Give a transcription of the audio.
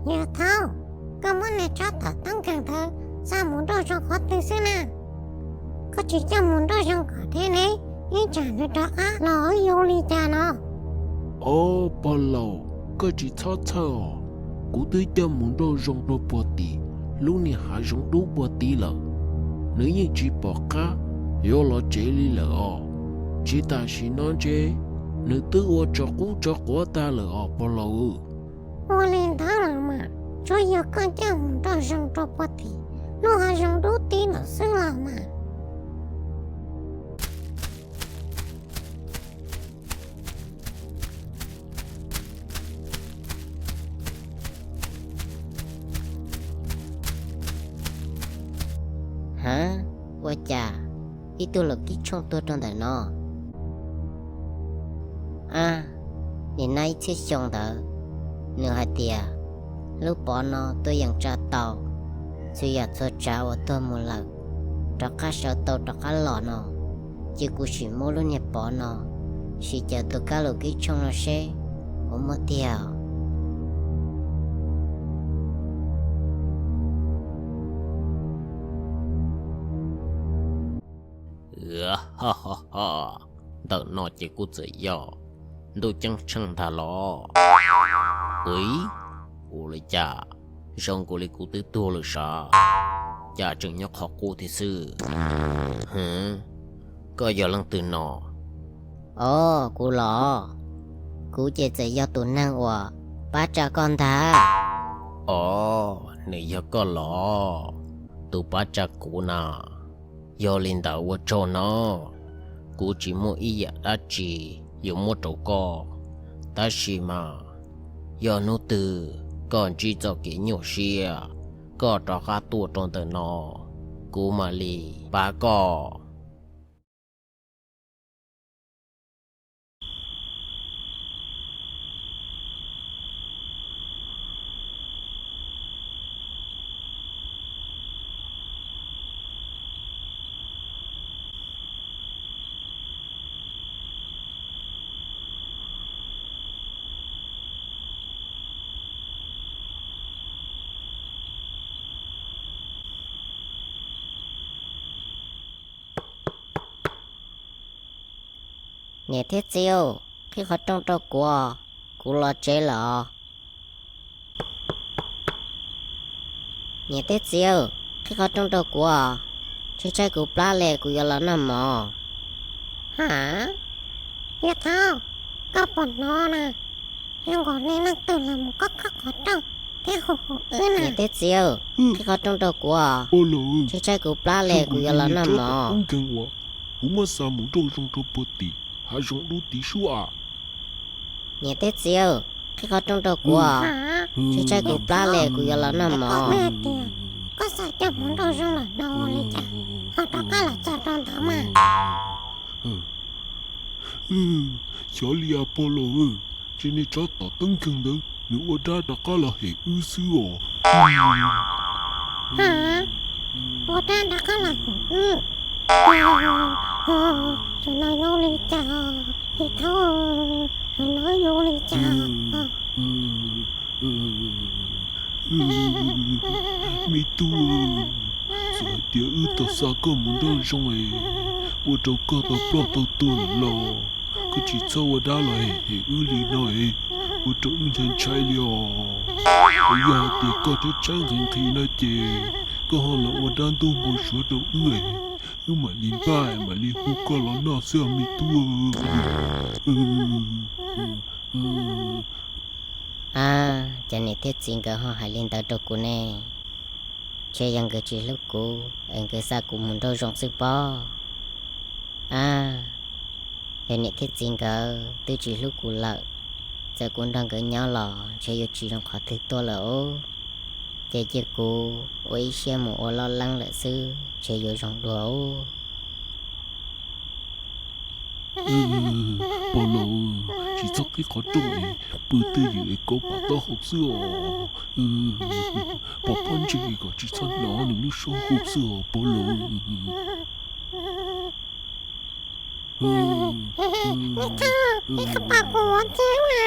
Yawg Thaub, koj muab niag tsov tom teeb nkeeg ntawd xa mus nraum zoov qhov twg xwb na? Koj tsis coj mus nraum zoov kom deb ne, ib tsam nws rov qab los yuav ua li cas no? Ob pog laus, koj tsis txhob txhawj os. Kuv twb coj mus nraum zoov rau puag tim lub niag hav zoov dub puag tid lawm. Nws yeej tsis pom qab yuav los tsev li lawm os. Tsis tam sim no ntshe nws twb ua tsov qub tsov quav tag lawm os pog laus. Ua li ntawd los mas tsuav yog koj coj mus nraum zoov rau puag tim lub hav zoov dub tid lawm xwb los mas. Hav, ua cas ib tug laus kib tshooj tuag rau ntawm no? Ab, nim no ib txhiab xyoo ntawd, nws hais tias lub pov no tuaj yeem tsa tau, txhua yam txhua tsav uas tuag mus lawm rov qab sawv tau rov qab los no, ces kuv sim muab lub niag pov no sim cawm tus kab laus kib tshooj no seb puas muaj tiag. Ntawm no ces kuj txawm yog ntuj ceeb tsheej ntag los. Ui, ua li cas zoo nkaus li kuv twb tuag lawm sav, cas tseem nyob qhov qub thiab xwb. Hwv, koj yog leej twg no? Os, kuv los? Kuv ces txawm yog tus neeg uas pab tsa koj ntag. Os, nws yog koj los? Tus pab tsa kuv na, yog li ntawd ua tsaug no. Kuv tsis muaj ib yam dab tsi yuav muab rau koj, tab sis mas yog hnub twg koj ntsib txoj kev nyuaj siab, koj rov qab tuaj rau ntawm no, kuv mam li pab koj. Niam thiab txiv, qhib qhov rooj rau kuv, kuv los tsev lawm. Niam thiab txiv, qhib qhov rooj rau kuv, tshaib tshaib kuv plab li kuv yuav los noj mov. Ha, yawg Thaub, koj puas hnov na? Zoo nkaus li leej twg los mus khob khob qhov rooj thiab hu hu wb na. Niam thiab txiv, qhib qhov rooj rau kuv, tshaib tshaib kuv plab li kuv yuav los noj mov. Kuv muab xa mus nraum zoov rau puag tim hav zoov dub tid sub as. Niam thiab txiv, qhib qhov rooj rau kuv, tshaib tshaib kuv plab li kuv yuav los noj mov. Koj xa coj mus nraum zoov lawm no ua li cas ho rov qab los txog rau ntawd mas? Xyov li as pog laus, ntshe niag tsov tom teeb nkeeg ntawd nws ua dab rov qab los hem wb xwb os. Ha, ua dab rov qab los hem wb? Tam no yuav ua li cas, yawg Thaub? Tam no yuav ua li cas? Me tub, txawm hais tias wb tau xa koj mus nraum zoov es ua rau koj tau ploj tau tuag lawm los koj tsis txhob ua dab los hem hem wb li no es, ua rau wb ntshai ntshai li os. Yog hais tias koj tshaib tshaib nqhis nqhis no ces koj ho los ua dab ntub npau suav rau wb es, wb mam li npaj mam li hu koj los noj xwb os me tub. A, cas niam thiab txiv nkawd ho hais li ntawd rau kuv ne? Ntshe yog nkawd tsis hlub kuv es nkawd xa kuv mus nraum zoov xwb pob. A, yog niam thiab txiv nkawd twb tsis hlub kuv lawm, txawm kuv nrog nkawd nyob los ntshe yuav tsis zoo qhov twg tuaj lawm os. Ces cia kuv ua ib siab mus ua loj leeb lawm xwb ntshe yuav zoo dua os. Pog laus, tsis txhob qhib qhov rooj es pw twj ywm es kauv pom taub hau xwb os. Pom pob ntseg kom tsis txhob hnov nws lub suab hu xwb os pog laus. Niam Thaj, ib qho pom kuv ua txiv na.